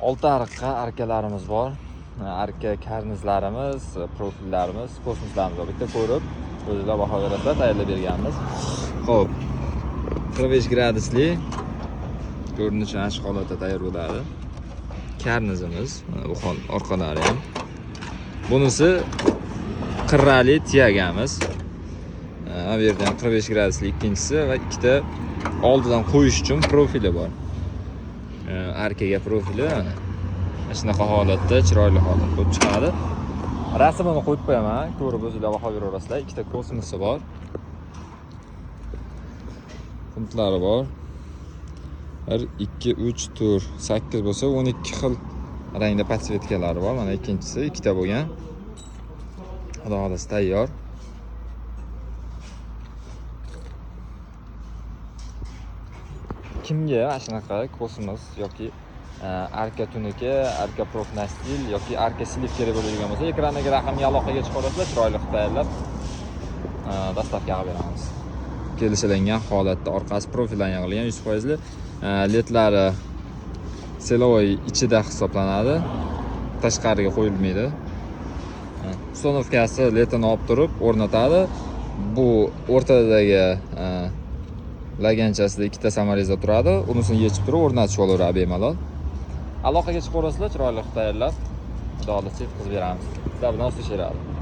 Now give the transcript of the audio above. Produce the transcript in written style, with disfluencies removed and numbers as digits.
Olti ariqqa arkalarimiz bor. Arka karnizlarimiz, profillarimiz, kosmoslarimiz bor. Bitta ko'rib, o'zinglar baho berasizlar, tayyorlab berganmiz. Xo'p, 45 gradusli ko'rinishi ana shu holatda tayyor bo'ladi. Karnizimiz, mana bu hol orqalari ham. Bunisi qirrali tiyagamiz. Bu yerda ham 45 gradusli ikkinchisi va ikkita oldidan qo'yish uchun profili bor. Arkaga profili mana shunaqa holatda, chiroyli holat bo'lib chiqadi. Rasmini qo'yib qo'yaman, ko'rib o'zinglar baho beraverasizlar. Ikkita kosmosi bor. Puntlari bor. 1 2 3 4 8 bo'lsa 12 xil rangda подсветка lari bor. Mana ikkinchisi ikkita bo'lgan. Xudo xohlasa tayyor. Kimga mana shunaqa kosmos yoki arka tunuka, arka profnastil yoki arka slip kerak bo'ladigan bo'lsa, ekrandagi raqamga aloqaga chiqa olasizlar, chiroyli qilib tayyorlab, доставка qilib beramiz. Kelishilgan holatda orqasi profildan yig'ilgan 100% li, ledlari silovой ichida hisoblanadi. Tashqariga qo'yilmaydi. Установка si ledini olib turib o'rnatadi. Bu o'rtadagi laganchasida ikkita самореза turadi. Unisini yechib turib o'rnatishib olaveradi bemalol. Aloqaga chiqaverasizlar, chiroyli qilib tayyorlab, xudo xohlasa yetkazib beramiz. Sizlar bilan uchrashamiz.